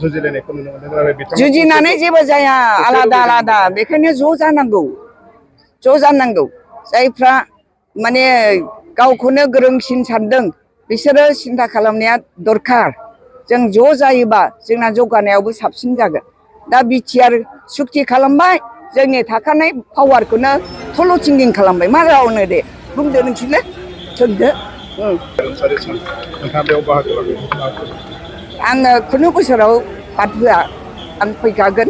जुजिलायनायखौ नुनो मोनदों आरो बिथांमोन जुजिनानै जेबो जाया आलादा आलादा बेखायनो ज' जानांगौ जायफ्रा माने गावखौनो गोरोंसिन सानदों बिसोरो सिन्था खालामनाया दरखार जों ज' जायोबा जोंना जौगानायावबो साबसिन जागोन दा बिटिआर सुक्ति खालामबाय जोंनि थाखानाय पावारखौनो थल' थिंगिं खालामबाय मा जावनो दे बुंदो नोंसोरनो सोंदो आङो खुनु बोसोराव बाद होआ आं फैखागोन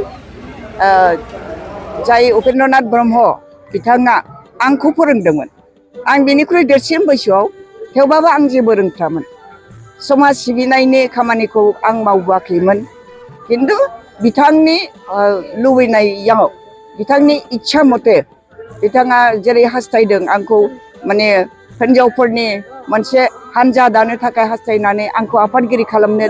जाय उपेन्द्रनाथ ब्रह्म बिथाङा आंखौ फोरोंदोंमोन आं बिनिख्रुइ देरसिन बैसोआव थेवबाबो आं जेबो रोंथ्रामोन समाज सिबिनायनि खामानिखौ आं मावबोआखैमोन खिन्थु बिथांनि लुबैनायाव बिथांनि इच्छा मथे बिथाङा जेरै हास्थायदों आंखौ माने हिन्जावफोरनि मोनसे हानजा दानो थाखाय हास्थायनानै आंखौ आफादगिरि खालामनो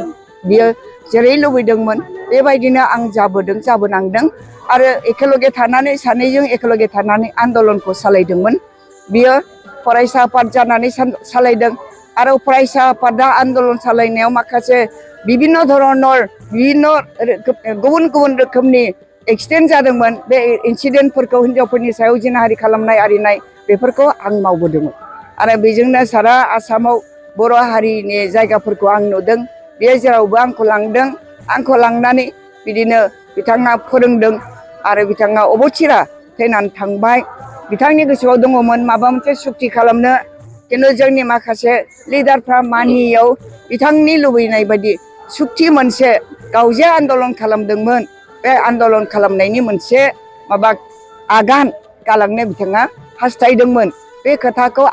बियो जेरै लुबैदोंमोन बेबायदिनो आं जाबोनांदों आरो एखेलगे थानानै सानैजों एखेलगे थानानै आन्दलनखौ सालायदोंमोन बियो फरायसा आफाद जानानै सालायदों आरो फरायसा आफादा आन्दलन सालायनायाव माखासे बिभिन्न धरनर गुबुन गुबुन रोखोमनि एक्सिडेन्ट जादोंमोन बे इन्सिडेन्टफोरखौ हिन्जावफोरनि सायाव जिनाहारि खालामनाय आरिनाय बेफोरखौ आं मावबोदोंमोन आरो बेजोंनो सारा आसामाव बर' हारिनि जायगाफोरखौ आं नुदों बे जेरावबो आंखौ लांनानै बिदिनो बिथाङा फोरोंदों आरो बिथाङा अबथिरा थैनानै थांबाय बिथांनि गोसोआव दङमोन माबा मोनसे सुक्ति खालामनो खिन्थु जोंनि माखासे लिडारफ्रा मानियैयाव बिथांनि लुबैनाय बायदि सुक्ति मोनसे गाव जे आन्दलन खालामदोंमोन बे आन्दलन खालामनायनि मोनसे माबा आगान गालांनो बिथाङा हास्थायदोंमोन बे खोथाखौ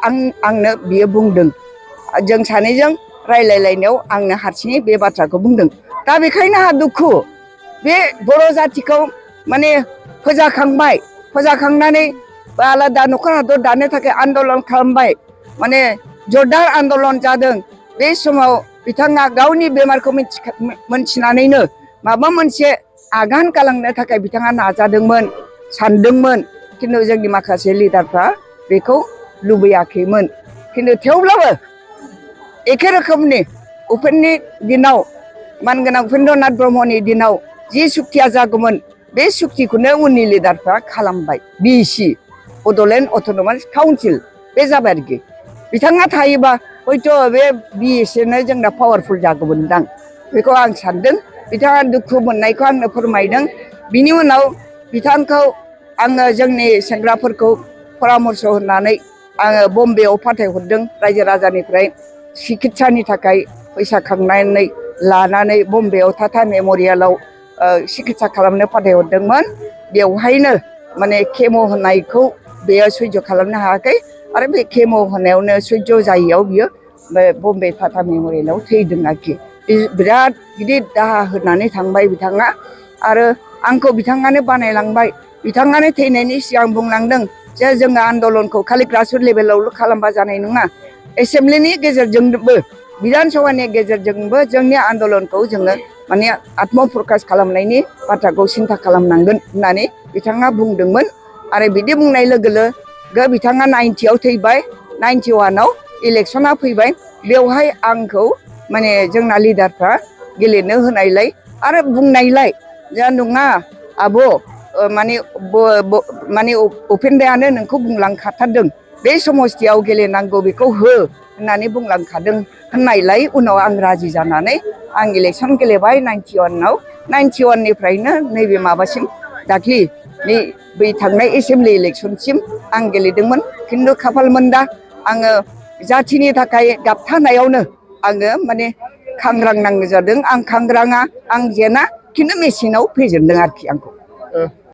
आंनो बियो बुंदों जों सानैजों रायलायलायनायाव आंनो हारसिङै बे बाथ्राखौ बुंदों दा बेखायनो आंहा दुखु बे बर' जाथिखौ माने फोजाखांनानै आलादा न'खर हादर दानो थाखाय आन्दलन खालामबाय माने जरदार आन्दलन जादों बे समाव बिथाङा गावनि बेमारखौ मोनथिनानैनो माबा मोनसे आगान गालांनो थाखाय बिथाङा नाजादोंमोन सानदोंमोन खिन्थु जोंनि माखासे लिडारफ्रा बेखौ लुबैयाखैमोन खिन्थु थेवब्लाबो एखे रोखोमनि उपेननि दिनाव मानगोनां उपेन्द्रनाथ ब्रह्मनि दिनाव जि सुक्तिया जागौमोन बे सुक्तिखौनो उननि लिडारफ्रा खालामबाय बिसि बड'लेण्ड अट'नमास काउन्सिल बे जाबाय आरोखि बिथाङा थायोबा हयथ' बे बिएसएनो जोंना पावारफुल जागौमोनदां बेखौ आं सानदों बिथाङा दुखु मोननायखौ आंनो फोरमायदों बिनि उनाव बिथांखौ आङो जोंनि सेंग्राफोरखौ परामर्स होनानै आङो बम्बेआव फाथायहरदों रायजो राजानिफ्राय सिकित्सानि थाखाय फैसा खांनानै लानानै बम्बेआव टाटा मेम'रियेलाव सिकित्सा खालामनो फाथायहरदोंमोन बेवहायनो माने केम' होनायखौ बेयो सैज' खालामनो हायाखै आरो बे केम' होनायावनो सैज' जायैयाव बियो बम्बे टाटा मेम'रियेलाव थैदों आरोखि बिराद गिदिर दाहा होनानै थांबाय बिथाङा आरो आंखौ बिथाङानो बानायलांबाय बिथाङानो थैनायनि सिगां बुंलांदों जे जोङो आन्दलनखौ खालि ग्रासरुट लेभेलावल' खालामबा जानाय नङा एसेमब्लिनि गेजेरजोंबो बिधान सभानि गेजेरजोंबो जोंनि आन्दलनखौ जोङो माने आत्म प्रकास खालामनायनि बाथ्राखौ सिन्था खालामनांगोन होननानै बिथाङा बुंदोंमोन आरो बिदि बुंनाय लोगो लोगो बिथाङा 90आव थैबाय 91आव इलेक्सना फैबाय बेवहाय आंखौ माने जोंना लिडारफ्रा गेलेनो होनायलाय आरो बुंनायलाय जे नङा आब' माने उपेन्द्रयानो नोंखौ बुंलांखाथारदों बे समस्थियाव गेलेनांगौ बेखौ हो होननानै बुंलांखादों होननायलाय उनाव आं राजि जानानै आं इलेक्सन गेलेबाय 91आव 91निफ्रायनो नैबे माबासिम दाख्लि बै थांनाय एसेमब्लि इलेक्सनसिम आं गेलेदोंमोन खिन्थु खाफाल मोनदा आङो जाथिनि थाखाय गाबथानायावनो आङो माने खांग्रां नांगौ जादों आं खांग्राङा आं जेना खिन्थु मेसिनाव फेजेनदों आरोखि आंखौ